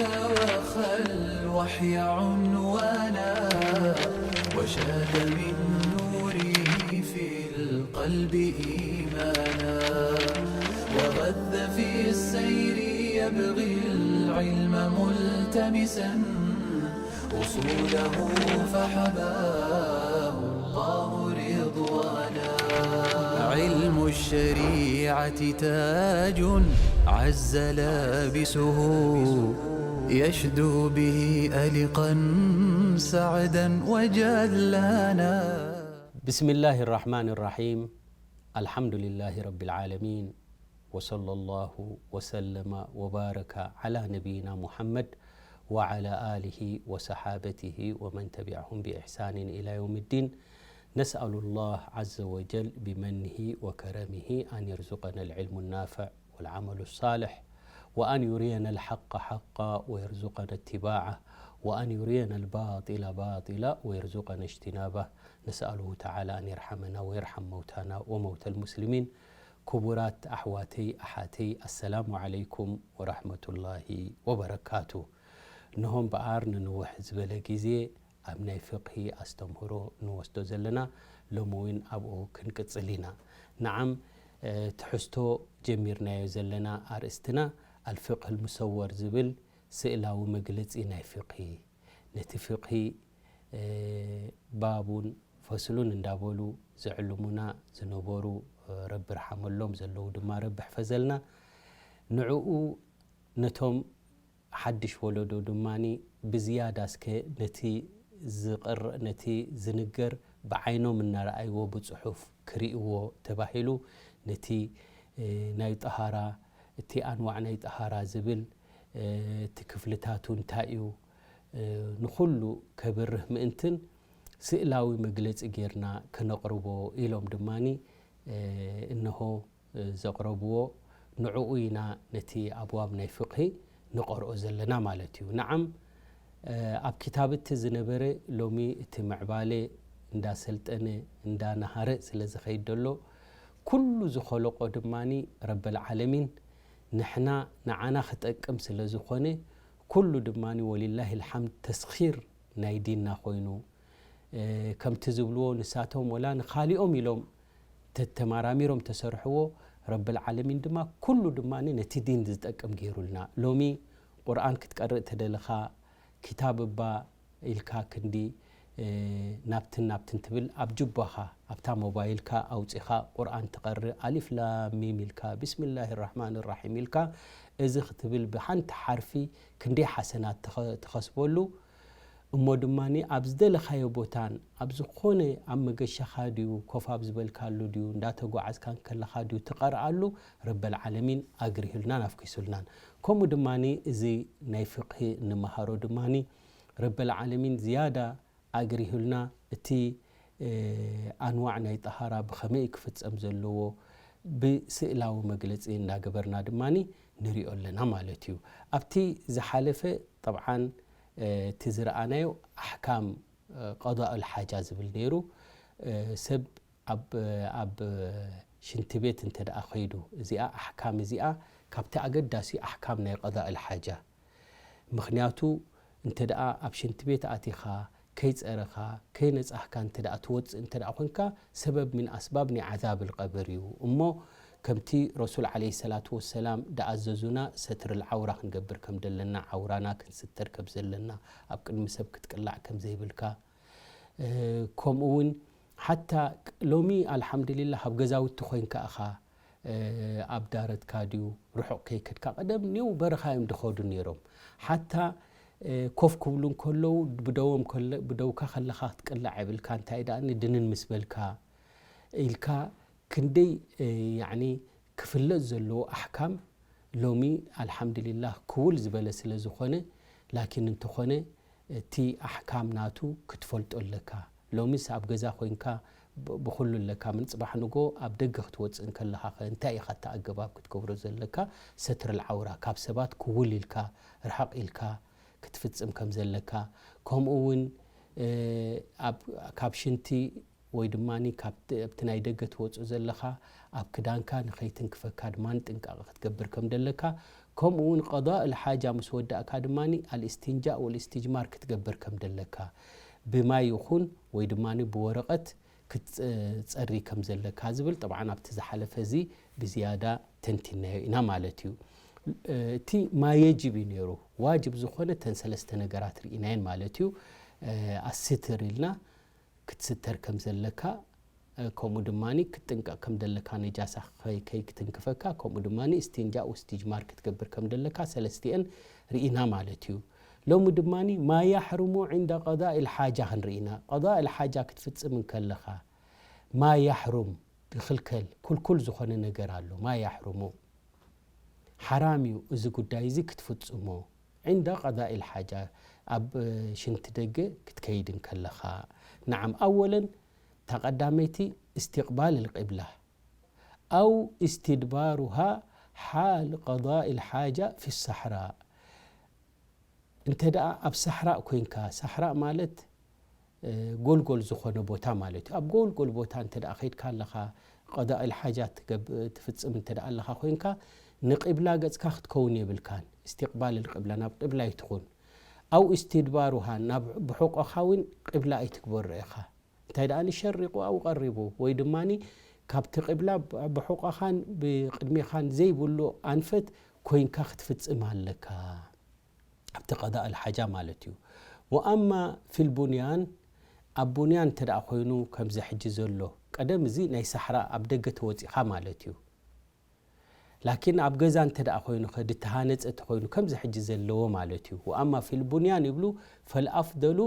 وخى الوحي عنوانا، وشاد من نوره في القلب إيمانا، وغذ في السير يبغي العلم ملتمسا، أصوله فحباه الله رضوانا. علم الشريعة تاج عز لابسه، يشدو به ألقا سعدا وجلانا. بسم الله الرحمن الرحيم. الحمد لله رب العالمين. وصلى الله وسلم وبارك على نبينا محمد وعلى آله وصحابته ومن تبعهم بإحسان إلى يوم الدين. نسأل الله عز وجل بمنه وكرمه أن يرزقنا العلم النافع والعمل الصالح، وأن يرينا الحق حقا ويرزقنا اتباعه، وأن يرينا الباطل باطلا ويرزقنا اجتنابه. نسأله تعالى أن يرحمنا ويرحم موتانا وموتى المسلمين. ክቡራት ኣሕዋተይ ኣሓተይ፣ ኣሰላሙ ዓለይኩም ወራህመቱላሂ ወበረካቱ። እንሆ እምበኣር ንንውሕ ዝበለ ግዜ ኣብ ናይ ፍቕሂ ኣስተምህሮ ንወስዶ ዘለና፣ ሎሚ እውን ኣብኡ ክንቅጽል ኢና። ነዓም፣ እ፣ ትሕዝቶ ጀሚርናዮ ዘለና ኣርእስትና ኣልፍቕህ ልሙሰወር ዝብል ስእላዊ መግለጺ ናይ ፍቕሂ፣ ነቲ ፍቕሂ፣ እ፣ ባቡን ፈስሉን እንዳበሉ ዘዕልሙና ዝነበሩ፣ እ፣ ረቢ ርሓመሎም፣ ዘለዉ ድማ ረቢ ሕፈዘልና። ንዕኡ ነቶም ሓድሽ ወለዶ ድማኒ ብዝያዳ እስከ ነቲ ዝቕረ-፣ ነቲ ዝንገር ብዓይኖም እናረኣይዎ ብጽሑፍ ክርእይዎ ተባሂሉ ነቲ፣ እ፣ ናይ ጠሃራ፣ እቲ ኣንዋዕ ናይ ጠሃራ ዝብል፣ እ፣ እቲ ክፍልታቱ እንታይ እዩ፣ እ፣ ንኹሉ ከብርህ ምእንትን ስእላዊ መግለጺ ጌርና ከነቕርቦ ኢሎም ድማኒ፣ እ፣ እንሆ ዘቕረብዎ፣ ንዕኡ ኢና ነቲ ኣብዋብ ናይ ፍቕሂ ንቐርኦ ዘለና ማለት እዩ። ነዓም፣ ኣብ ክታብ እቲ ዝነበረ ሎሚ እቲ ምዕባለ እንዳሰልጠነ እንዳናሃረ ስለ ዝኸይድ ዘሎ፣ ኩሉ ዝኸለቆ ድማኒ ረበል ዓለሚን ንሕና ንዓና ክጠቅም ስለ ዝኾነ፣ ኩሉ ድማኒ ወሊላሂ ልሓምድ ተስኺር ናይ ዲንና ኮይኑ፣ እ፣ ከምቲ ዝብልዎ ንሳቶም ወላ ንኻሊኦም ኢሎም ተ-፣ ተማራሚሮም ተሰርሕዎ፣ ረብል ዓለሚን ድማ ኩሉ ድማ ነቲ ዲን ዝጠቅም ገይሩልና። ሎሚ ቁርኣን ክትቀርእ ተደለኻ፣ ክታብ እባ ኢልካ ክንዲ፣ እ፣ ናብትን ናብትን ትብል፣ ኣብ ጁባኻ፣ ኣብታ ሞባይልካ ኣውጺኻ ቁርኣን ትቐርእ፣ ኣሊፍ ላም ሚም ኢልካ፣ ቢስሚላሂ ራሕማን ራሒም ኢልካ፣ እዚ ክትብል ብሓንቲ ሓርፊ ክንደይ ሓሰናት ትኸ-፣ ትኸስበሉ። እሞ ድማ ኣብ ዝደለኻዮ ቦታን ኣብ ዝኾነ ኣብ መገሻኻ ድዩ፣ ኮፍ ኣብ ዝበልካሉ ድዩ፣ እንዳተጓዓዝካ እንከለኻ ድዩ ትቐርኣሉ፣ ረበል ዓለሚን ኣግሪሁልናን ኣፍኪሱልናን። ከምኡ ድማ እዚ ናይ ፍቕሂ እንመሃሮ ድማ ረበል ዓለሚን ዝያዳ ኣግሪሁልና፣ እቲ፣ እ፣ ኣንዋዕ ናይ ጠሃራ ብኸመይ ክፍጸም ዘለዎ ብስእላዊ መግለጺ እንዳገበርና ድማ ንሪኦ ኣለና ማለት እዩ። ኣብቲ ዝሓለፈ ጠብዓን፣ እ፣ እቲ ዝረኣናዮ ኣሕካም፣ እ፣ ቀዳኡል ሓጃ ዝብል ነይሩ። እ፣ ሰብ ኣብ፣ ኣብ ሽንቲ ቤት እንተ ደኣ ኸይዱ፣ እዚኣ ኣሕካም እዚኣ ካብቲ ኣገዳሲ ኣሕካም ናይ ቀዳኡል ሓጃ። ምኽንያቱ እንተ ደኣ ኣብ ሽንቲ ቤት ኣቲኻ፣ ከይጸረኻ፣ ከይነጻህካ እንተ ደኣ ትወጽእ እንተ ደኣ ኾንካ፣ ሰበብ ሚን ኣስባብ ናይ ዓዛብል ቀብር እዩ። እሞ ከምቲ ረሱል ዓለይሂ ሰላቱ ወሰላም ደኣዘዙና፣ ሰትርል ዓውራ ክንገብር ከም ደለና፣ ዓውራና ክንስተር ከም ዘለና፣ ኣብ ቅድሚ ሰብ ክትቅላዕ ከም ዘይብልካ፣ እ፣ ከምኡ እውን ሓታ ቅ-፣ ሎሚ ኣልሓምዱሊላህ ኣብ ገዛውቲ ኮይንካ ኢኻ፣ እ፣ ኣብ ዳረትካ ድዩ ርሑቕ ከይከድካ፣ ቀደም ኒው በረኻ እዮም ድኸዱ ነይሮም። ሓታ፣ እ፣ ኮፍ ክብሉ እንከለዉ ብደዎም ከለ-፣ ብደውካ ከለኻ ክትቅላዕ የብልካ፣ እንታይ ደኣ ድንን ምስ በልካ ኢልካ ክንደይ፣ እ፣ ያዕኒ ክፍለጥ ዘለዎ ኣሕካም ሎሚ ኣልሓምዱሊላህ ክውል ዝበለ ስለ ዝኾነ፣ ላኪን እንተኾነ እቲ ኣሕካም ናቱ ክትፈልጦ ኣለካ። ሎሚስ ኣብ ገዛ ኮይንካ ብ-፣ ብኹሉ ኣለካ። ምን ጽባሕ ንጎ ኣብ ደገ ክትወጽእ እንከለኻ ኸ እንታይ ኢኻ እቲ ኣገባብ ክትገብሮ ዘለካ? ሰትረል ዓውራ፣ ካብ ሰባት ክውል ኢልካ፣ ርሕቕ ኢልካ ክትፍጽም ከም ዘለካ፣ ከምኡ እውን፣ እ፣ ኣብ፣ ካብ ሽንቲ ወይ ድማ ካብ ት-፣ ኣብቲ ናይ ደገ ትወጽእ ዘለኻ ኣብ ክዳንካ ንኸይትንክፈካ ድማ ጥንቃቐ ክትገብር ከም ደለካ፣ ከምኡ እውን ቀዳእ ልሓጃ ምስ ወዳእካ ድማ ኣልእስትንጃእ ወልእስትጅማር ክትገብር ከም ደለካ፣ ብማይ ይኹን ወይ ድማ ብወረቐት ክትጸሪ ከም ዘለካ ዝብል፣ ጠብዓን ኣብቲ ዝሓለፈ እዚ ብዝያዳ ተንቲናዮ ኢና ማለት እዩ። እቲ ማ የጅብ እዩ ነይሩ። ዋጅብ ዝኾነ ተን ሰለስተ ነገራት ርኢናየን ማለት እዩ። ኣስትር ኢልና ክትስተር ከም ዘለካ፣ ከምኡ ድማ ክትጥንቀቕ ከም ዘለካ፣ ነጃሳ ከይ- ከይክትንክፈካ፣ ከምኡ ድማ እስትንጃእ ወስትጅማር ክትገብር ከም ዘለካ፣ ሰለስቲአን ርኢና ማለት እዩ። ሎሚ ድማ ማ ያሕሩሙ ዕንደ ቀዳእ ልሓጃ ክንርኢ ኢና። ቀዳእ ልሓጃ ክትፍጽም እንከለኻ ማ ያሕሩም፣ ይኽልከል፣ ኩልኩል ዝኾነ ነገር ኣሎ። ማ ያሕሩሙ፣ ሓራም እዩ እዚ ጉዳይ እዚ ክትፍጽሞ። ዕንደ ቀዳእ ልሓጃ፣ ኣብ ሽንቲ ደገ ክትከይድ እንከለኻ። ነዓም፣ ኣወለን፣ እታ ቀዳመይቲ እስትቕባል ልቅብላ ኣው እስትድባሩሃ ሓል ቀዳእ ልሓጃ ፊ ሳሕራ። እንተ ደኣ ኣብ ሳሕራእ ኮይንካ፣ ሳሕራእ ማለት፣ እ፣ ጎልጎል ዝኾነ ቦታ ማለት እዩ። ኣብ ጎልጎል ቦታ እንተ ደኣ ከይድካ ኣለኻ፣ ቀዳእ ልሓጃ ትገብ-፣ ትፍጽም እንተ ደኣ ኣለኻ ኮይንካ፣ ንቂብላ ገጽካ ክትከውን የብልካን። እስትቕባል ልቂብላ፣ ናብ ቂብላ ኣይትኹን። ኣው እስትድባሩሃ፣ ናብ ብሑቆኻ እውን ቂብላ ኣይትግበሮ ኢኻ። እንታይ ደኣ ንሸሪቁ ኣው ቀሪቡ፣ ወይ ድማ ካብቲ ቂብላ ብ-፣ ብሑቆኻን ብቅድሜኻን ዘይብሉ ኣንፈት ኮይንካ ክትፍጽም ኣለካ። ኣብቲ ቀዳእ ልሓጃ ማለት እዩ። ወኣማ ፊል ቡንያን፣ ኣብ ቡንያን እንተ ደኣ ኮይኑ ከምዚ ሕጂ ዘሎ፣ ቀደም እዚ ናይ ሳሕራ ኣብ ደገ ተወጺኻ ማለት እዩ። ላኪን ኣብ ገዛ እንተ ደኣ ኮይኑ፣ ከ ድተሃነጸ እንተ ኮይኑ፣ ከምዚ ሕጂ ዘለዎ ማለት እዩ። ወኣማ ፊል ቡንያን ይብሉ፣ ፈልኣፍደሉ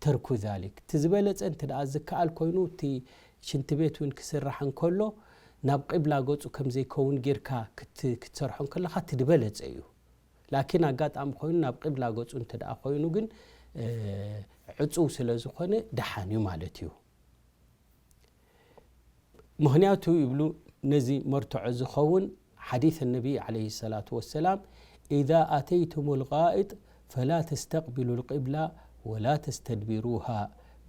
ተርኩ ዛሊክ። እቲ ዝበለጸ እንተ ደኣ ዝከኣል ኮይኑ፣ እቲ ሽንቲ ቤት እውን ክስራሕ እንከሎ፣ ናብ ቂብላ ገጹ ከም ዘይከውን ጌርካ ክት-፣ ክትሰርሖ እንከለኻ፣ እቲ ዝበለጸ እዩ። ላኪን ኣጋጣሚ ኮይኑ ናብ ቂብላ ገጹ እንተ ደኣ ኮይኑ ግን፣ እ፣ ዕጹው ስለ ዝኾነ ደሓን እዩ ማለት እዩ። ምኽንያቱ ይብሉ፣ ነዚ መርትዖ ዝኸውን ሓዲስ ነቢ ዓለይሂ ሰላቱ ወሰላም፣ "ኢዛ ኣተይቱሙል ጋኢጥ ፈላ ተስተቅቢሉል ቂብላ ወላ ተስተድቢሩሃ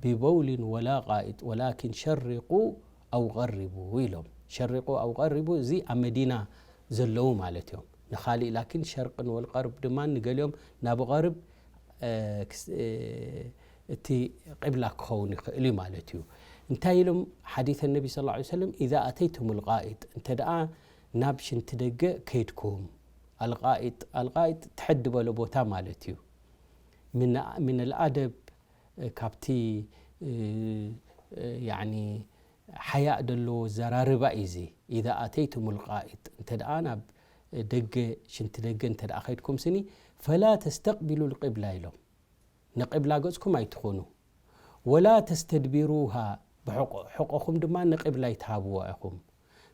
ቢበውሊን ወላ ጋኢጥ ወላኪን ሸሪቁ ኣው ቀሪቡ" ኢሎም። ሸሪቁ ኣው ቀሪቡ፣ እዚ ኣብ መዲና ዘለዉ ማለት እዮም። ንኻሊእ ላኪን ሸርቅን ወልቀርብ ድማ ንገሊኦም ናብ ቀርብ፣ እ፣ ክስ-፣ እ፣ እቲ ቂብላ ክኸውን ይኽእል እዩ ማለት እዩ። እንታይ ኢሎም ሓዲተ ነቢ ሰለላሁ ዐለይሂ ወሰለም፣ "ኢዛ ኣተይቱሙል ጋኢጥ"፣ እንተ ደኣ ናብ ሽንቲ ደገ ከይድኩም፣ ኣልጋኢጥ፣ ኣልጋኢጥ ትሕት ዝበለ ቦታ ማለት እዩ። ምን፣ ምን ኣልኣደብ፣ እ፣ ካብቲ፣ እ፣ እ፣ ያዕኒ ሓያእ ዘለዎ ዘራርባ እዩ እዚ። "ኢዛ ኣተይቱሙል ጋኢጥ"፣ እንተ ደኣ ናብ ደገ፣ ሽንቲ ደገ እንተ ደኣ ከይድኩም ስኒ፣ "ፈላ ተስተቅቢሉል ቂብላ" ኢሎም። ንቂብላ ገጽኩም ኣይትኹኑ። "ወላ ተስተድቢሩሃ"፣ ብሕቆ-፣ ሕቆኹም ድማ ንቂብላ ኣይትሃብዎ ኢኹም።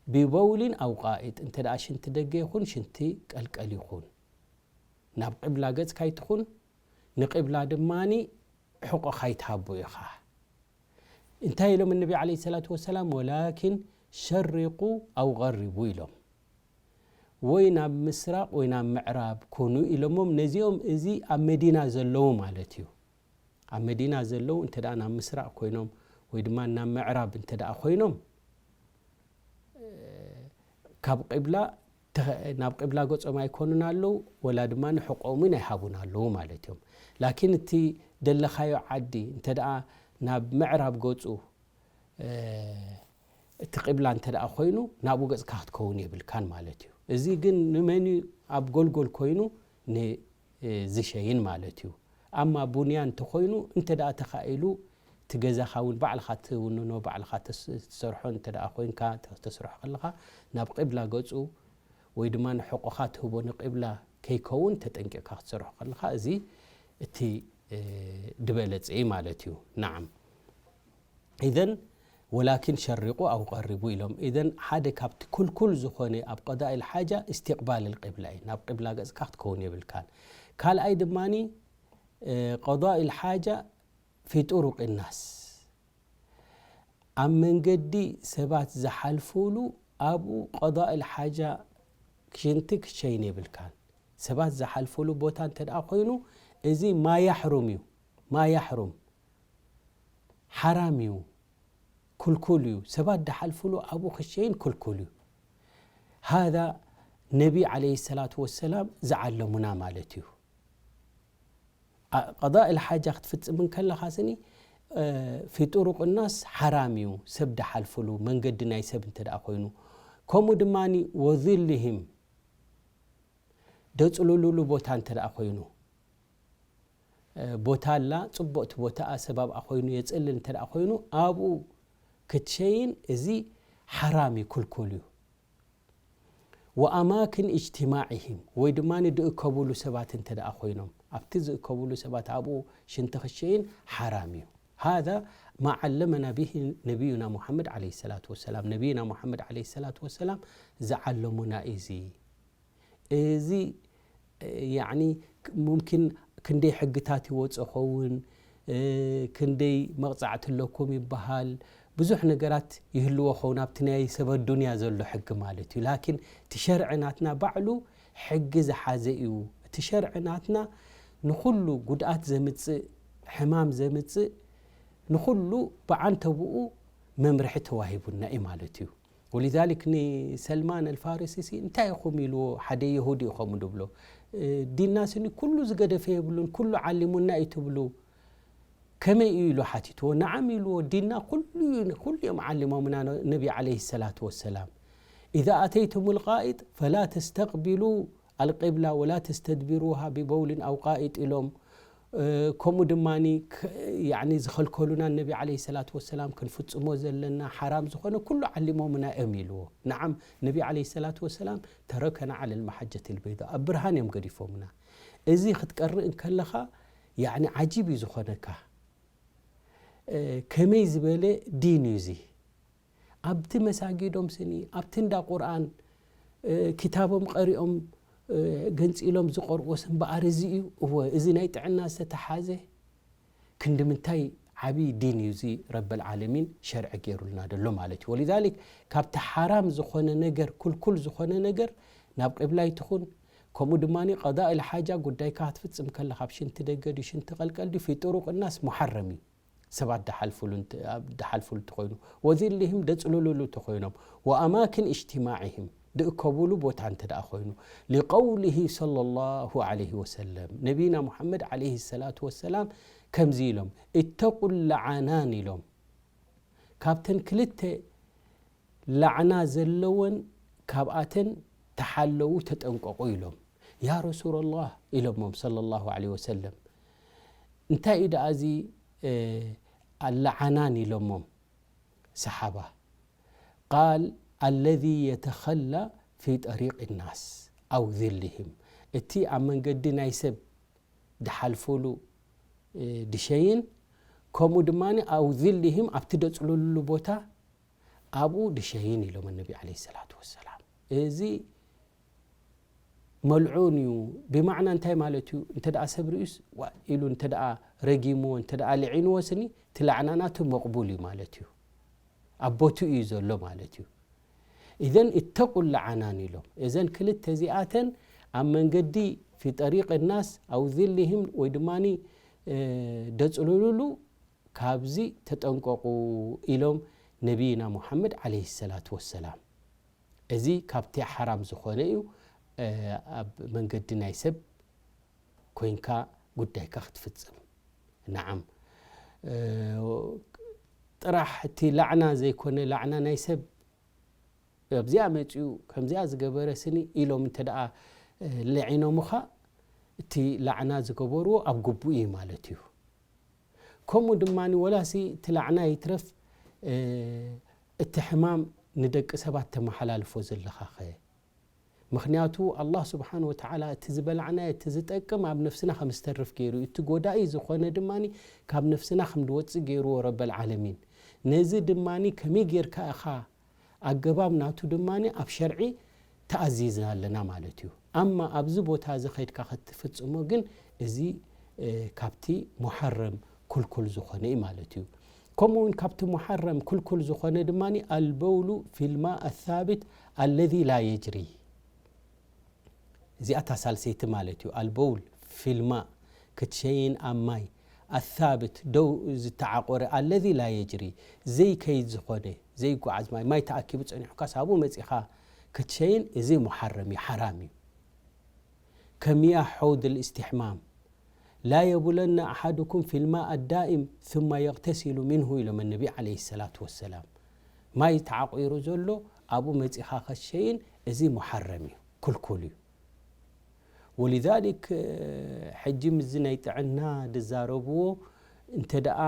"ቢበውሊን ኣው ጋኢጥ"፣ እንተ ደኣ ሽንቲ ደገ ይኹን ሽንቲ ቀልቀል ይኹን፣ ናብ ቂብላ ገጽካ ኣይትኹን፣ ንቂብላ ድማኒ ሕቆኻ ኣይትሃቦ ኢኻ። እንታይ ኢሎም እነቢ ዓለይሂ ሰላቱ ወሰላም? "ወላኪን ሸሪቁ ኣው ቀሪቡ" ኢሎም። ወይ ናብ ምስራቅ ወይ ናብ ምዕራብ ኩኑ ኢሎሞም። ነዚኦም እዚ ኣብ መዲና ዘለዉ ማለት እዩ። ኣብ መዲና ዘለዉ እንተ ደኣ ናብ ምስራቅ ኮይኖም ወይ ድማ ናብ ምዕራብ እንተ ደኣ ኮይኖም፣ እ፣ ካብ ቂብላ ተኸ-፣ ናብ ቂብላ ገጾም ኣይኮኑን ኣለዉ፣ ወላ ድማ ንሕቆምን ኣይሃቡን ኣለዉ ማለት እዮም። ላኪን እቲ ደለኻዮ ዓዲ እንተ ደኣ ናብ ምዕራብ ገጹ፣ እ፣ እቲ ቂብላ እንተ ደኣ ኮይኑ፣ ናብኡ ገጽካ ክትከውን የብልካን ማለት እዩ። እዚ ግን ንመን እዩ? ኣብ ጎልጎል ኮይኑ ን-፣ እ፣ ዝሸይን ማለት እዩ። ኣማ ቡንያን እንተኾይኑ፣ እንተ ደኣ ተኻኢሉ፣ እቲ ገዛኻ እውን ባዕልኻ ትውንኖ፣ ባዕልኻ ተስ-፣ ትሰርሖ እንተ ደኣ ኮይንካ፣ ተ-፣ ተስርሖ ከለኻ፣ ናብ ቂብላ ገጹ ወይ ድማ ንሕቆኻ ትህቦ ንቂብላ ከይከውን ተጠንቂቕካ ክትሰርሖ ከለኻ፣ እዚ እቲ፣ እ፣ ድበለጸ እዩ ማለት እዩ። ነዓም። ኢዘን፣ "ወላኪን ሸሪቁ ኣው ቀሪቡ" ኢሎም። ኢዘን፣ ሓደ ካብቲ ክልኩል ዝኾነ ኣብ ቀዳኢል ሓጃ እስትቅባል ልቂብላ እዩ። ናብ ቂብላ ገጽካ ክትከውን የብልካን። ካልኣይ ድማኒ፣ እ፣ ቀዳኢል ሓጃ ፊ ጡሩቅ ናስ፣ ኣብ መንገዲ ሰባት ዝሓልፉሉ፣ ኣብኡ ቀዳኢል ሓጃ፣ ሽንቲ ክትሸይን የብልካን። ሰባት ዝሓልፉሉ ቦታ እንተ ደኣ ኮይኑ፣ እዚ ማ ያሕሩም እዩ። ማ ያሕሩም፣ ሓራም እዩ፣ ክልኩል እዩ። ሰባት ዝሓልፉሉ ኣብኡ ክሸይን ክልኩል እዩ። ሃዛ ነቢ ዓለይሂ ሰላቱ ወሰላም ዝዓለሙና ማለት እዩ። አ-፣ ቀዳእ ልሓጃ ክትፍጽም እንከለኻ ስኒ፣ እ፣ ፊ ጥሩቅ ናስ ሓራም እዩ፣ ሰብ ድሓልፍሉ መንገዲ ናይ ሰብ እንተ ደኣ ኮይኑ። ከምኡ ድማኒ ወዝልህም፣ ደጽልሉሉ ቦታ እንተ ደኣ ኮይኑ፣ እ፣ ቦታ ኣላ፣ ጽቡቕቲ ቦታኣ ሰብ ኣብኣ ኮይኑ የጽልል እንተ ደኣ ኮይኑ፣ ኣብኡ ክትሸይን እዚ ሓራም እዩ፣ ክልኩል እዩ። ወኣማክን እጅትማዕህም፣ ወይ ድማ ድእከቡሉ ሰባት እንተ ደኣ ኮይኖም፣ ኣብቲ ዝእከቡሉ ሰባት ኣብኡ ሽንቲ ክሸይን ሓራም እዩ። ሃዛ ማ ዓለመና ብሂ ነቢዩና ሙሓመድ ዓለይሂ ሰላቱ ወሰላም። ነቢዩና ሙሓመድ ዓለይሂ ሰላቱ ወሰላም ዝዓለሙና እዚ። እዚ፣ ያዕኒ፣ ሙምኪን ክንደይ ሕግታት ይወጾ ኸውን፣ እ፣ ክንደይ መቕጻዕቲ ኣለኩም ይበሃል፣ ብዙሕ ነገራት ይህልዎ ኸውን ኣብቲ ናይ ሰብ ኣዱንያ ዘሎ ሕጊ ማለት እዩ። ላኪን እቲ ሸርዒ ናትና ባዕሉ ሕጊ ዝሓዘ እዩ። እቲ ሸርዒ ናትና ንኹሉ ጉድኣት ዘምጽእ፣ ሕማም ዘምጽእ፣ ንኹሉ ብዓንተብኡ መምርሒ ተዋሂቡና እዩ ማለት እዩ። ወሊዛሊክ ንሰልማን ኣልፋሪሲ ሲ እንታይ ኢኹም ኢልዎ፣ ሓደ የሁዲ እዩ ከምኡ ድብሎ። እ፣ ዲንና ስኒ ኩሉ ዝገደፈ የብሉን፣ ኩሉ ዓሊሙና እዩ ትብሉ። ከመይ እዩ ኢሉ ሓቲትዎ። ነዓም ኢልዎ፣ ዲንና ኩሉ እዩ፣ ኩሉ እዮም ዓሊሞምና ነ-፣ ነቢ ዓለይሂ ሰላቱ ወሰላም። ኢዛ ኣተይቱም ልቃኢጥ ፈላ ተስተቅቢሉ ኣልቂብላ ወላ ተስተድቢሩሃ ቢበውልን ኣው ቃኢጥ ኢሎም። እ፣ ከምኡ ድማኒ ክ-፣ ያዕኒ ዝኸልከሉና ነቢ ዓለይሂ ሰላቱ ወሰላም ክንፍጽሞ ዘለና ሓራም ዝኾነ ኩሉ ዓሊሞምና እዮም ኢልዎ። ነዓም፣ ነቢ ዓለይሂ ሰላቱ ወሰላም ተረከና ዓለል መሓጀቲል በይዳ፣ ኣብ ብርሃን እዮም ገዲፎምና። እዚ ክትቀርእ እንከለኻ፣ ያዕኒ ዓጂብ እዩ ዝኾነካ። እ፣ ከመይ ዝበለ ዲን እዩ እዚ? ኣብቲ መሳጊዶም ስኒ፣ ኣብቲ እንዳ ቁርኣን፣ እ፣ ክታቦም ቀሪኦም፣ እ፣ ገንጺሎም ዝቐርዎ ስም በኣር እዚ እዩ። እወ፣ እዚ ናይ ጥዕና ዝተተሓዘ ክንዲ ምንታይ ዓብዪ ዲን እዩ እዚ ረበል ዓለሚን ሸርዒ ገይሩልና ዘሎ ማለት እዩ። ወሊዛሊክ ካብቲ ሓራም ዝኾነ ነገር፣ ኩልኩል ዝኾነ ነገር ናብ ቂብላ ይትኹን፣ ከምኡ ድማ ቀዳእ ኢል ሓጃ ጉዳይካ ክትፍጽም ከለኻ፣ ኣብ ሽንቲ ደገ ድዩ፣ ሽንቲ ቀልቀል ድዩ፣ ፊ ጥሩቅ ናስ ሙሓረም እዩ። ሰባት ድሓልፉሉ እንተ-፣ ኣብ ድሓልፉሉ እንተኾይኑ፣ ወዚልህም ደጽልሉሉ እንተኾይኖም፣ ወኣማክን እጅትማዕህም ድእከቡሉ ቦታ እንተ ደኣ ኮይኑ፣ ሊቀውሊሂ ሰለላሁ ዐለይሂ ወሰለም፣ ነቢና ሙሓመድ ዐለይሂ ሰላቱ ወሰላም ከምዚ ኢሎም፣ እተቁ ለዓናን ኢሎም። ካብተን ክልተ ላዕና ዘለወን ካብኣተን ተሓለዉ፣ ተጠንቀቑ ኢሎም። ያ ረሱለላህ ኢሎሞም ሰለላሁ ዐለይሂ ወሰለም፣ እንታይ እዩ ደኣ እዚ፣ እ፣ ኣላዓናን ኢሎሞም ሰሓባ? ቃል፣ ኣለዚ የተኸላ ፊ ጠሪቅ ናስ ኣው ዚልህም፣ እቲ ኣብ መንገዲ ናይ ሰብ ድሓልፉሉ፣ እ፣ ድሸይን፣ ከምኡ ድማ ኣው ዚልህም ኣብቲ ደጽልሉሉ ቦታ ኣብኡ ድሸይን ኢሎም ነቢ ዐለይሂ ሰላቱ ወሰላም። እዚ መልዑን እዩ። ብማዕና እንታይ ማለት እዩ? እንተ ደኣ ሰብ ርእዩስ ዋ ኢሉ እንተ ደኣ ረጊምዎ፣ እንተ ደኣ ልዒንዎ ስኒ፣ እቲ ላዕና ናቱ መቕቡል እዩ ማለት እዩ። ኣብ ቦትኡ እዩ ዘሎ ማለት እዩ። ኢዘን እተቁ ለዓናን ኢሎም። እዘን ክልተ እዚኣተን ኣብ መንገዲ ፊ ጠሪቅ ናስ ኣው ዚልህም ወይ ድማኒ፣ እ፣ ደጽልሉሉ ካብዚ ተጠንቀቑ ኢሎም ነቢይና ሙሓመድ ዐለይሂ ሰላቱ ወሰላም። እዚ ካብቲ ሓራም ዝኾነ እዩ፣ እ፣ ኣብ መንገዲ ናይ ሰብ ኮይንካ ጉዳይካ ክትፍጽም። ነዓም፣ እ፣ ጥራሕ እቲ ላዕና ዘይኮነ ላዕና ናይ ሰብ ኣብዚኣ መጺኡ ከምዚኣ ዝገበረ ስኒ ኢሎም እንተ ደኣ፣ እ፣ ለዒኖምኻ፣ እቲ ላዕና ዝገበርዎ ኣብ ግቡእ እዩ ማለት እዩ። ከምኡ ድማ ወላሲ እቲ ላዕና ይትረፍ፣ እ፣ እቲ ሕማም ንደቂ ሰባት ተመሓላልፎ ዘለኻኸ? ምኽንያቱ ኣላህ ስብሓን ወተዓላ እቲ ዝበላዕናዮ፣ እቲ ዝጠቅም ኣብ ነፍስና ከም ዝተርፍ ገይሩ እዩ። እቲ ጎዳኢ ዝኾነ ድማ ካብ ነፍስና ከም ዝወፅእ ገይርዎ ረበል ዓለሚን። ነዚ ድማ ከመይ ጌርካ ኢኻ ኣገባብ ናቱ ድማ ኣብ ሸርዒ ተኣዚዝና ኣለና ማለት እዩ። ኣማ ኣብዚ ቦታ እዚ ኸይድካ ኸትፍጽሞ ግን እዚ፣ እ፣ ካብቲ ሙሐረም ክልኩል ዝኾነ እዩ ማለት እዩ። ከምኡ እውን ካብቲ ሙሐረም ክልኩል ዝኾነ ድማ ኣልበውሉ ፊልማ ኣሳብት ኣለዚ ላ የጅሪ። እዚኣ እታ ሳልሰይቲ ማለት እዩ። ኣልበውል ፊልማ ክትሸይን ኣብ ማይ ኣሳብት ደው ዝተዓቆረ ኣለዚ ላ የጅሪ ዘይከይድ ዝኾነ ዘይጓዓዝ ማይ፣ ማይ ተኣኪቡ ጸኒሑካስ ኣብኡ መጺኻ ክትሸይን እዚ ሙሓረም እዩ፣ ሓራም እዩ። ከሚያ ሐውድ ልእስትሕማም ላ የቡለና ኣሓድኩም ፊልማ ኣዳኢም ثم يغتسل منه ኢሎም ነቢ ዓለይሂ ሰላቱ ወሰላም። ማይ ተዓቂሩ ዘሎ ኣብኡ መጺኻ ከሸይን እዚ ሙሓረም እዩ፣ ክልኩል እዩ። ወሊዛሊክ ሕጂ ምዚ ናይ ጥዕና ድዛረብዎ እንተ ደኣ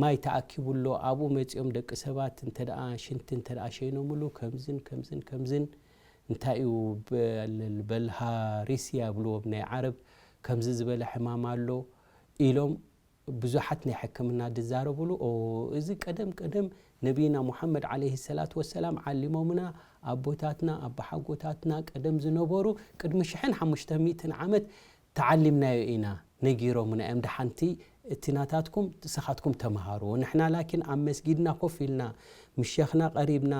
ማይ ተኣኪቡ ኣሎ ኣብኡ መጺኦም ደቂ ሰባት እንተ ደኣ ሽንቲ እንተ ደኣ ሸይኖምሉ ከምዝን ከምዝን ከምዝን እንታይ እዩ በልሃሪስያ ይብልዎ ብናይ ዓረብ ከምዚ ዝበለ ሕማም ኣሎ ኢሎም ብዙሓት ናይ ሕክምና ድዛረብሉ። እዚ ቀደም ቀደም ነቢና ሙሓመድ ዓለይሂ ሰላት ወሰላም ዓሊሞምና ኣቦታትና ኣባሓጎታትና ቀደም ዝነበሩ ቅድሚ ሽሕን ሓሙሽተ ሚእትን ዓመት ተዓሊምናዮ ኢና ነጊሮምና እዮም። ደሓንቲ እቲ ናታትኩም ንስኻትኩም ተምሃርዎ። ንሕና ላኪን ኣብ መስጊድና ኮፍ ኢልና ምስ ሸኽና ቀሪብና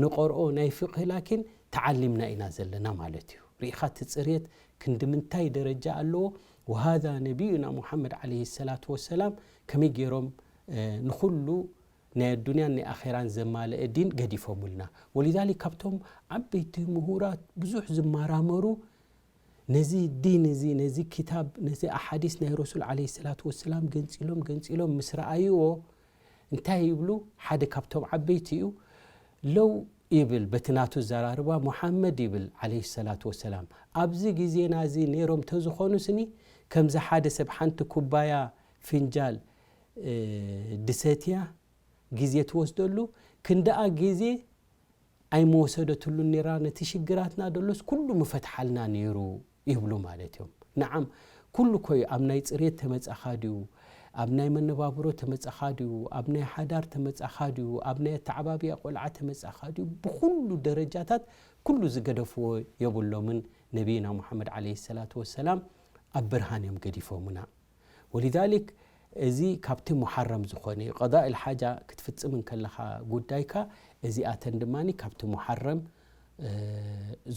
ንቐርኦ ናይ ፍቕሂ ላኪን ተዓሊምና ኢና ዘለና ማለት እዩ። ርኢኻ እቲ ጽርየት ክንዲ ምንታይ ደረጃ ኣለዎ። ወሃዛ ነቢዩና ሙሓመድ ዓለይሂ ሰላቱ ወሰላም ከመይ ገይሮም ንኹሉ ናይ ኣዱንያን ናይ ኣኼራን ዘማልአ ዲን ገዲፎምልና። ወሊዛሊክ ካብቶም ዓበይቲ ምሁራት ብዙሕ ዝመራመሩ ነዚ ዲን እዚ ነዚ ክታብ ነዚ ኣሓዲስ ናይ ረሱል ዓለይሂ ሰላቱ ወሰላም ገንጺሎም ገንጺሎም ምስ ረኣይዎ እንታይ ይብሉ? ሓደ ካብቶም ዓበይቲ እዩ። ለው ይብል በቲ ናቱ ዘራርባ ሙሓመድ ይብል ዓለይሂ ሰላቱ ወሰላም ኣብዚ ግዜና እዚ ነይሮም ተዝኾኑ ስኒ ከምዚ ሓደ ሰብ ሓንቲ ኩባያ ፍንጃል ድሰትያ ግዜ ትወስደሉ ክንደኣ ግዜ ኣይመወሰደትሉን ነይራ ነቲ ሽግራትና ደሎስ ኩሉ ምፈትሓልና ነይሩ ይብሉ ማለት እዮም። ንዓም ኩሉ ኮዩ ኣብ ናይ ጽሬት ተመጻኻ ድዩ ኣብ ናይ መነባብሮ ተመጻኻ ድዩ ኣብ ናይ ሓዳር ተመጻኻ ድዩ ኣብ ናይ ኣተዓባብያ ቆልዓ ተመጻኻ ድዩ ብኩሉ ደረጃታት ኩሉ ዝገደፍዎ የብሎምን። ነቢይና ሙሓመድ ዓለይሂ ሰላቱ ወሰላም ኣብ ብርሃን እዮም ገዲፎምና። ወሊዛሊክ እዚ ካብቲ ሙሓረም ዝኾነ እዩ። ቀዳእ ልሓጃ ክትፍጽም እንከለኻ ጉዳይካ እዚኣተን ድማ ካብቲ ሙሓረም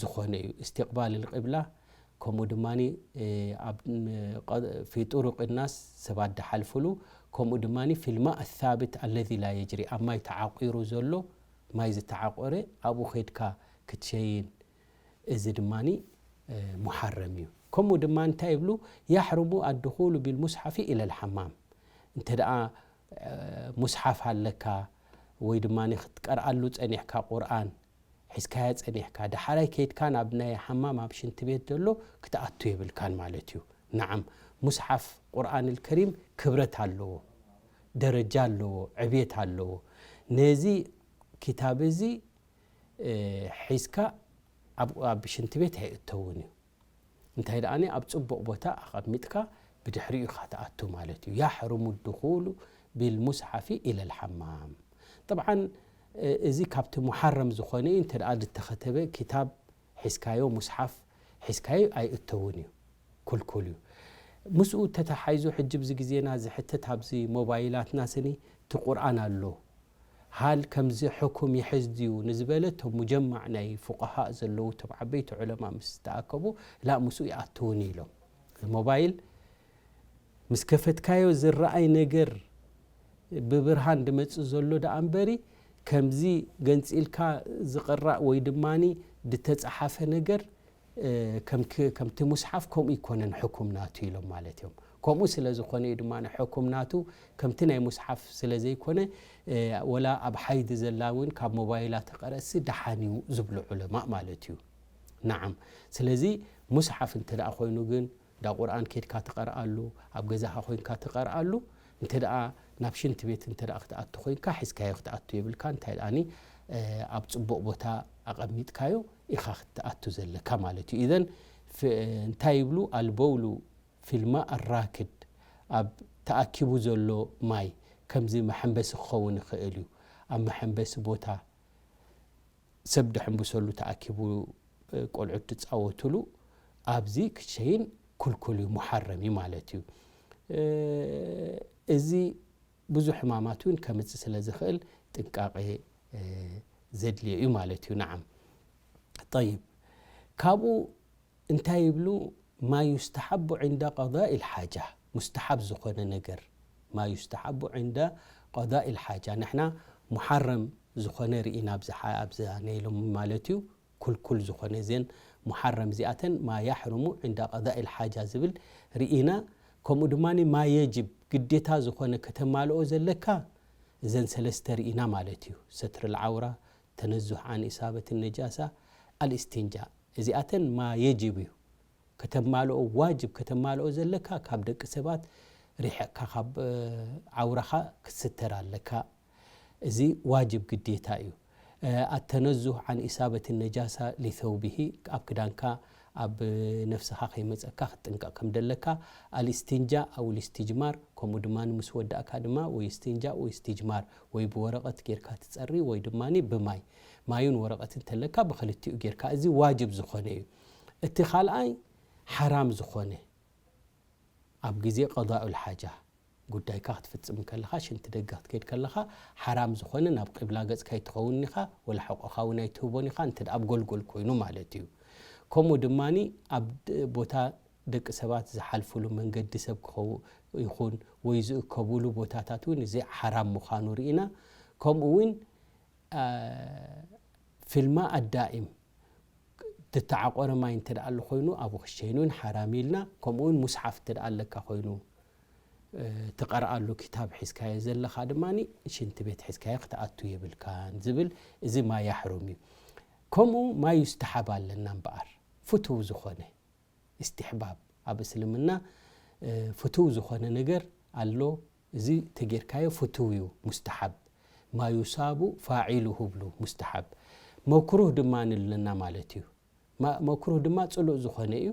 ዝኾነ እዩ። እስትቕባል ልቅብላ ከምኡ ድማ ፊ ጡሩቅ ናስ ሰባት ድሓልፍሉ ከምኡ ድማ ፊልማ ኣሳብት ኣለዚ ላ የጅሪ ኣብ ማይ ተዓቂሩ ዘሎ ማይ ዝተዓቆረ ኣብኡ ኸድካ ክትሸይን እዚ ድማ ሙሓረም እዩ። ከምኡ ድማ እንታይ ይብሉ? ያሕርሙ ኣድኹሉ ቢልሙስሓፊ ኢለል ሓማም። እንተ ደኣ ሙስሓፍ ኣለካ ወይ ድማ ክትቀርኣሉ ጸኒሕካ ቁርኣን ሒዝካያ ጸኒሕካ፣ ደሓራይ ከይድካ ናብ ናይ ሓማም ኣብ ሽንቲ ቤት ዘሎ ክትኣቱ የብልካን ማለት እዩ። ነዓም፣ ሙስሓፍ ቁርኣን ልከሪም ክብረት ኣለዎ፣ ደረጃ ኣለዎ፣ ዕብየት ኣለዎ። ነዚ ክታብ እዚ ሒዝካ ኣብ ሽንቲ ቤት ኣይእተውን እዩ። እንታይ ደኣ ኣብ ጽቡቕ ቦታ ኣቐሚጥካ ብድሕሪኡ ኢኻ ትኣቱ ማለት እዩ። ያሕርሙ ድኹሉ ቢልሙስሓፊ ኢለል ሓማም። ጠብዓን እዚ ካብቲ ሙሓረም ዝኾነ እዩ። እንተ ደኣ ዝተኸተበ ክታብ ሒዝካዮ፣ ሙስሓፍ ሒዝካዮ ኣይእተውን እዩ፣ ክልኩል እዩ። ምስኡ ተተሓይዙ ሕጂ ብዚ ግዜና ዝሕተት ኣብዚ ሞባይላትና ስኒ እቲ ቁርኣን ኣሎ። ሃል ከምዚ ሕኩም ይሕዝ ድዩ ንዝበለ እቶም ሙጀማዕ ናይ ፉቃሃእ ዘለዉ እቶም ዓበይቲ ዑለማ ምስ ተኣከቡ ላ ምስኡ ይኣትውን ኢሎም። ሞባይል ምስ ከፈትካዮ ዝረኣይ ነገር ብብርሃን ድመጽእ ዘሎ ደኣ እምበሪ ከምዚ ገንጺልካ ዝቕራእ ወይ ድማ ድተጻሓፈ ነገር ከምቲ ሙስሓፍ ከምኡ ይኮነን ሕኩም ናቱ ኢሎም ማለት እዮም። ከምኡ ስለ ዝኾነ እዩ ድማ ሕኩም ናቱ ከምቲ ናይ ሙስሓፍ ስለ ዘይኮነ ወላ ኣብ ሓይዲ ዘላ እውን ካብ ሞባይላ ተቐረሲ ደሓን እዩ ዝብሉ ዑለማ ማለት እዩ። ነዓም። ስለዚ ሙስሓፍ እንተ ደኣ ኮይኑ ግን ዳ ቁርኣን ኬድካ ትቐርኣሉ ኣብ ገዛኻ ኮይንካ ትቐርኣሉ እንተ ደኣ ናብ ሽንቲ ቤት እንተ ደኣ ክትኣቱ ኮይንካ ሒዝካዮ ክትኣቱ የብልካ። እንታይ ደኣኒ ኣብ ጽቡቕ ቦታ ኣቐሚጥካዮ ኢኻ ክትኣቱ ዘለካ ማለት እዩ። ኢዘን እንታይ ይብሉ? ኣልበውሉ ፊልማ ኣራክድ ኣብ ተኣኪቡ ዘሎ ማይ ከምዚ መሐንበሲ ክኸውን ይኽእል እዩ። ኣብ መሐንበሲ ቦታ ሰብ ድሕንብሰሉ ተኣኪቡ ቆልዑት ድጻወትሉ ኣብዚ ክሸይን ክልኩል እዩ፣ ሙሓረም እዩ ማለት እዩ። እዚ ብዙሕ ሕማማት እውን ከምጽእ ስለ ዝኽእል ጥንቃቄ ዘድልዮ እዩ ማለት እዩ። ነዓም። ጠይብ፣ ካብኡ እንታይ ይብሉ? ማ ዩስተሓቡ ዕንደ ቀዳኢ ልሓጃ፣ ሙስተሓብ ዝኾነ ነገር ማ ዩስተሓቡ ዕንደ ቀዳኢ ልሓጃ። ንሕና ሙሓረም ዝኾነ ርኢና ኣብዚ ሓ- ኣብዛ ነይሎም ማለት እዩ። ኩልኩል ዝኾነ እዘን ሙሓረም እዚኣተን ማ ያሕርሙ ዕንዳ ቀዳኢል ሓጃ ዝብል ርኢና። ከምኡ ድማ ማ የጅብ ግዴታ ዝኾነ ከተማልኦ ዘለካ እዘን ሰለስተ ርኢና ማለት እዩ። ሰትር ልዓውራ፣ ተነዙህ ዓን ኢሳበት ነጃሳ፣ ኣልእስቲንጃ። እዚኣተን ማ የጅብ እዩ ከተማልኦ፣ ዋጅብ ከተማልኦ ዘለካ ካብ ደቂ ሰባት ሪሕቕካ ካብ ዓውራኻ ክትስተር ኣለካ። እዚ ዋጅብ ግዴታ እዩ። ኣተነዙህ ዓን ኢሳበት ነጃሳ ሊተውቢሂ፣ ኣብ ክዳንካ ኣብ ነፍስኻ ከይመፀካ ክትጥንቀቕ ከም ደለካ። ኣልእስቲንጃ ኣው ልስትጅማር፣ ከምኡ ድማ ምስ ወዳእካ ድማ ወይ እስትንጃ ወይ እስትጅማር፣ ወይ ብወረቐት ጌርካ ትፀሪ ወይ ድማ ብማይ፣ ማዩን ወረቐትን ተለካ ብክልቲኡ ጌርካ። እዚ ዋጅብ ዝኾነ እዩ። እቲ ካልኣይ ሓራም ዝኾነ ኣብ ግዜ ቀዳኡል ሓጃ ጉዳይካ ክትፍጽም ከለኻ፣ ሽንቲ ደገ ክትከይድ ከለኻ፣ ሓራም ዝኾነ ናብ ቂብላ ገጽካ ኣይትኸውን ኢኻ፣ ወላ ሕቖኻ እውን ኣይትህቦን ኢኻ፣ እንተ ደኣ ኣብ ጎልጎል ኮይኑ ማለት እዩ። ከምኡ ድማኒ ኣብ ድ-፣ ቦታ ደቂ ሰባት ዝሓልፉሉ መንገዲ ሰብ ክኸው-፣ ይኹን ወይ ዝእከቡሉ ቦታታት እውን እዚ ሓራም ምዃኑ ርኢና። ከምኡ እውን ፊልማ ኣዳኢም ዝተዓቆረ ማይ እንተ ደኣ ኣሎ ኮይኑ ኣብኡ ክሸይን እውን ሓራም ኢልና። ከምኡ እውን ሙስሓፍ እንተ ደኣ ኣለካ ኮይኑ ትቐርኣሉ ክታብ ሒዝካዮ ዘለኻ ድማ ሽንቲ ቤት ሒዝካዮ ክትኣቱ የብልካን ዝብል እዚ ማ ያሕሩም እዩ። ከምኡ ማ ዩስተሓብ ኣለና እምበኣር ፍቱው ዝኾነ እስትሕባብ ኣብ እስልምና ፍቱው ዝኾነ ነገር ኣሎ። እዚ ተጌርካዮ ፍቱው እዩ፣ ሙስተሓብ። ማ ዩሳቡ ፋዒሉሁ ብሉ፣ ሙስተሓብ። መክሩህ ድማ ንለና ማለት እዩ። ማ-፣ መክሩህ ድማ ጽሉእ ዝኾነ እዩ።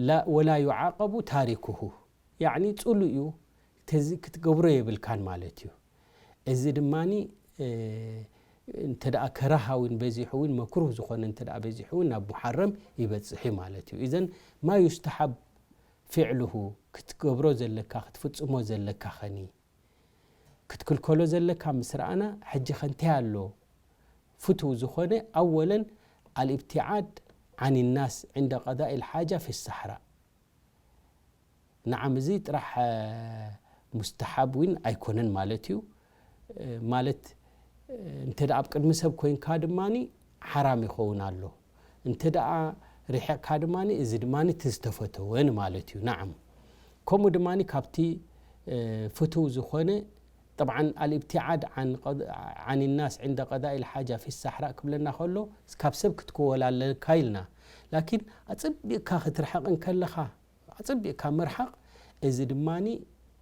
ላ-፣ ወላ ዩዓቀቡ ታሪኩሁ፣ ያዕኒ ጽሉእ እዩ፣ ተዚ-፣ ክትገብሮ የብልካን ማለት እዩ። እዚ ድማኒ፣ እ፣ እንተ ደኣ ከራሃ እውን በዚሑ እውን፣ መክሩህ ዝኾነ እንተ ደኣ በዚሑ እውን ናብ ሙሓረም ይበጽሕ እዩ ማለት እዩ። ኢዘን ማ ዩስተሓብ ፊዕሉሁ፣ ክትገብሮ ዘለካ፣ ክትፍጽሞ ዘለካ ኸኒ፣ ክትክልከሎ ዘለካ ምስ ረኣና፣ ሕጂ ኸ እንታይ ኣሎ? ፍቱው ዝኾነ፣ ኣወለን ኣልእብትዓድ ዓን ናስ ዕንደ ቀዳኢ ልሓጃ ፊ ሳሕራ። ነዓም፣ እዚ ጥራሕ፣ እ፣ ሙስተሓብ እውን ኣይኮነን ማለት እዩ። እ፣ ማለት፣ እ፣ እንተ ደኣ ኣብ ቅድሚ ሰብ ኮይንካ ድማኒ ሓራም ይኸውን ኣሎ። እንተ ደኣ ርሒቕካ ድማኒ፣ እዚ ድማኒ እቲ ዝተፈተወ ንማለት እዩ። ነዓም። ከምኡ ድማኒ ካብቲ፣ እ፣ ፍቱው ዝኾነ፣ ጠብዓን ኣልእብትዓድ ዓን ቀድ-፣ ዓን ናስ ዕንደ ቀዳኢ ልሓጃ ፊ ሳሕራ ክብለና ከሎ፣ ካብ ሰብ ክትክወል ኣለካ ኢልና። ላኪን ኣጸቢቕካ ክትርሕቕ እንከለኻ፣ ኣጸቢቕካ ምርሓቕ፣ እዚ ድማኒ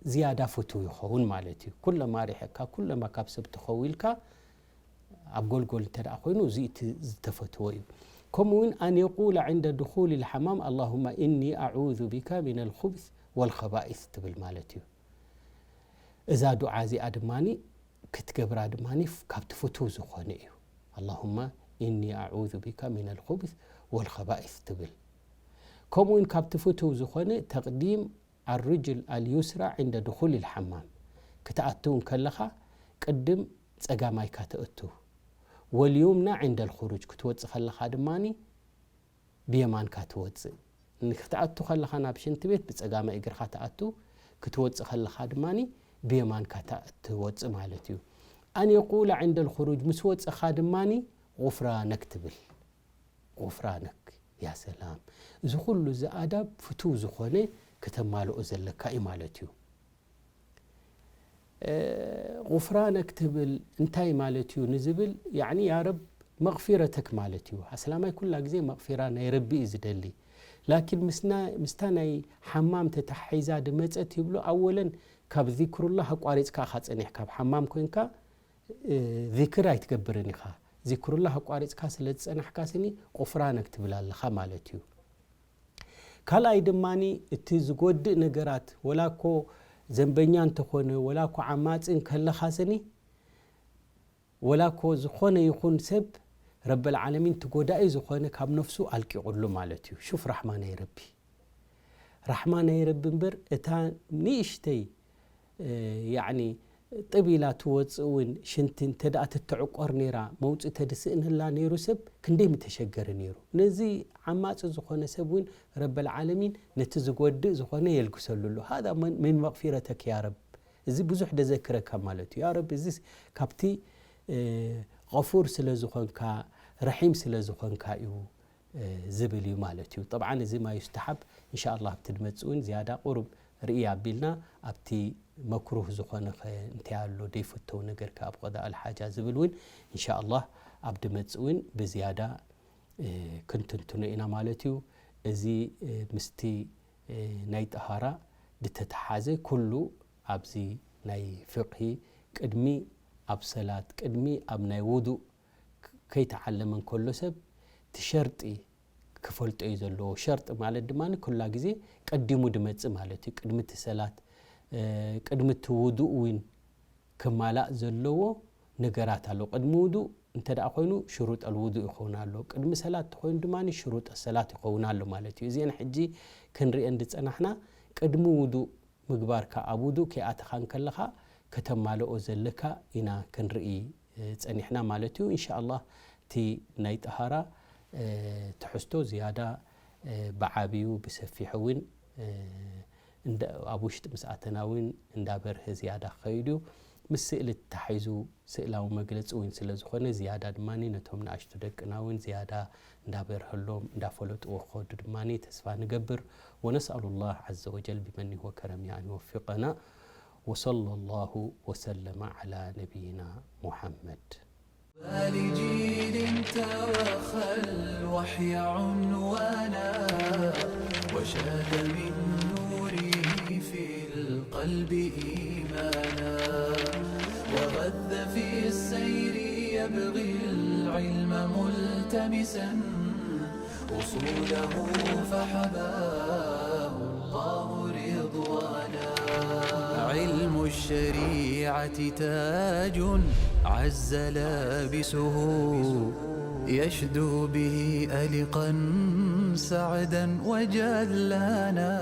ዝያዳ ፍቱው ይኸውን ማለት እዩ። ኩለማ ርሒቕካ፣ ኩለማ ካብ ሰብ ተኸዊልካ፣ ኣብ ጎልጎል እንተ ደኣ ኮይኑ፣ እዚ እቲ ዝተፈትወ እዩ። ከምኡ እውን ኣን የቁለ ዕንደ ድኹል ልሓማም፣ ኣላሁመ ኢኒ ኣዑዙ ቢካ ሚን ልኹብስ ወልኸባኢስ ትብል ማለት እዩ። እዛ ዱዓ እዚኣ ድማኒ ክትገብራ ድማኒ ካብቲ ፍቱው ዝኾነ እዩ። ኣላሁመ ኢኒ ኣዑዙ ቢካ ሚን ልኹብስ ወልኸባኢስ ትብል። ከምኡ እውን ካብቲ ፍቱው ዝኾነ ተቕዲም ኣርጅል ኣልዩስራ ዕንደ ድኹል ልሓማም፣ ክትኣትው እንከለኻ ቅድም ጸጋማይካ ተእቱ። ወልዩምና ዕንደ ልኹሩጅ፣ ክትወጽእ ከለኻ ድማኒ ብየማንካ ትወጽእ። ንክትኣቱ ከለኻ ናብ ሽንቲ ቤት ብጸጋማይ እግርኻ ትኣቱ፣ ክትወጽእ ከለኻ ድማኒ ብየማንካ ትኣ-፣ ትወጽእ ማለት እዩ። ኣን የቁለ ዕንደ ልኹሩጅ፣ ምስ ወጽእኻ ድማኒ ጉፍራነክ ትብል። ጉፍራነክ። ያ ሰላም። እዚ ኩሉ እዚ ኣዳብ ፍቱው ዝኾነ ከተማልኦ ዘለካ እዩ ማለት እዩ። እ፣ ጉፍራነክ ትብል እንታይ ማለት እዩ ንዝብል፣ ያዕኒ ያ ረብ መግፊረተክ ማለት እዩ። ኣስላማይ ኩላ ግዜ መግፊራ ናይ ረቢ እዩ ዝደሊ። ላኪን ምስና-፣ ምስታ ናይ ሓማም ተታሒዛ ድመጸት ይብሎ፣ ኣወለን ካብ ዚክሩላህ ኣቋሪጽካ ኢኻ ጸኒሕካ፣ ኣብ ሓማም ኮይንካ፣ እ፣ ዚክር ኣይትገብርን ኢኻ። ዚክሩላህ ኣቋሪጽካ ስለ ዝጸናሕካ ስኒ ጉፍራነክ ትብል ኣለኻ ማለት እዩ። ካልኣይ ድማኒ እቲ ዝጎድእ ነገራት፣ ወላ እኮ ዘንበኛ እንተኾነ፣ ወላ እኮ ዓማጺ እንከለኻ ስኒ፣ ወላ እኮ ዝኾነ ይኹን ሰብ ረበል ዓለሚን እቲ ጎዳኢ ዝኾነ ካብ ነፍሱ ኣልቂቑሉ ማለት እዩ። ሹፍ ራሕማ ናይ ረቢ። ራሕማ ናይ ረቢ እምበር እታ ንእሽተይ፣ እ፣ ያዕኒ ጥብ ኢላ ትወጽእ እውን ሽንቲ እንተ ደኣ ትትዕቆር ነይራ፣ መውጽኢ ተድስእንላ ነይሩ ሰብ ክንደይ ምተሸገረ ነይሩ። ነዚ ዓማጺ ዝኾነ ሰብ እውን ረበል ዓለሚን ነቲ ዝጎድእ ዝኾነ የልግሰሉ ኣሎ። ሃዛ መን-፣ ምን መግፊረተክ ያ ረብ። እዚ ብዙሕ ደዘክረካ ማለት እዩ። ያ ረብ፣ እዚስ ካብቲ፣ እ፣ ገፉር ስለ ዝኾንካ፣ ረሒም ስለ ዝኾንካ እዩ ዝብል እዩ ማለት እዩ። ጠብዓን እዚ ማ ዩስተሓብ እንሻ ኣላህ ኣብቲ ድመጽእ እውን ዝያዳ ቁሩብ ርኢ ኣቢልና ኣብቲ መክሩህ ዝኾነ ኸ እንታይ ኣሎ ደይፈተው ነገር ከ ኣብ ቀዳ ኣልሓጃ ዝብል እውን እንሻ ኣላህ ኣብ ድመጽእ እውን ብዝያዳ ክንትንትኖ ኢና ማለት እዩ። እዚ ምስቲ ናይ ጠሃራ ድተተሓዘ ኩሉ ኣብዚ ናይ ፍቕሂ ቅድሚ ኣብ ሰላት ቅድሚ ኣብ ናይ ውዱእ ከይተዓለመ እንከሎ ሰብ እቲ ሸርጢ ክፈልጦ እዩ ዘለዎ። ሸርጢ ማለት ድማ ኩላ ግዜ ቀዲሙ ድመጽእ ማለት እዩ። ቅድሚ እቲ ሰላት ቅድሚ እቲ ውዱእ እውን ክማላእ ዘለዎ ነገራት ኣሎ። ቅድሚ ውዱእ እንተ ደኣ ኮይኑ ሽሩጠል ውዱእ ይኸውን ኣሎ። ቅድሚ ሰላት እንተኾይኑ ድማ ሽሩጠ ሰላት ይኸውን ኣሎ ማለት እዩ። እዚአን ሕጂ ክንርእየን ዝጸናሕና ቅድሚ ውዱእ ምግባርካ ኣብ ውዱእ ከይኣተኻ እንከለኻ ከተማልኦ ዘለካ ኢና ክንርኢ ጸኒሕና ማለት እዩ። እንሻ ኣላህ እቲ ናይ ጠሃራ ትሕዝቶ ዝያዳ ብዓብዩ ብሰፊሑ እውን ኣብ ውሽጢ ምስ ኣተና እውን እንዳበርሀ ዝያዳ ክኸይድ እዩ። ምስ ስእሊ ተታሒዙ ስእላዊ መግለፂ እውን ስለ ዝኾነ ዝያዳ ድማ ነቶም ንኣሽቱ ደቅና እውን ዝያዳ እንዳበርሀሎም እንዳፈለጥዎ ክኸዱ ድማ ተስፋ ንገብር። ونسأل الله عز وجل بمنه وكرمه أن يوفقنا. وصلى الله وسلم على نبينا محمد. لجيل ترخى الوحي عنوانا وشاد من نوره في القلب إيمانا وغذ في السير يبغي العلم ملتمسا أصوله فحباه الله رضوانا. علم الشريعة تاج عز لابسه يشدو به ألقا سعدا وجلانا.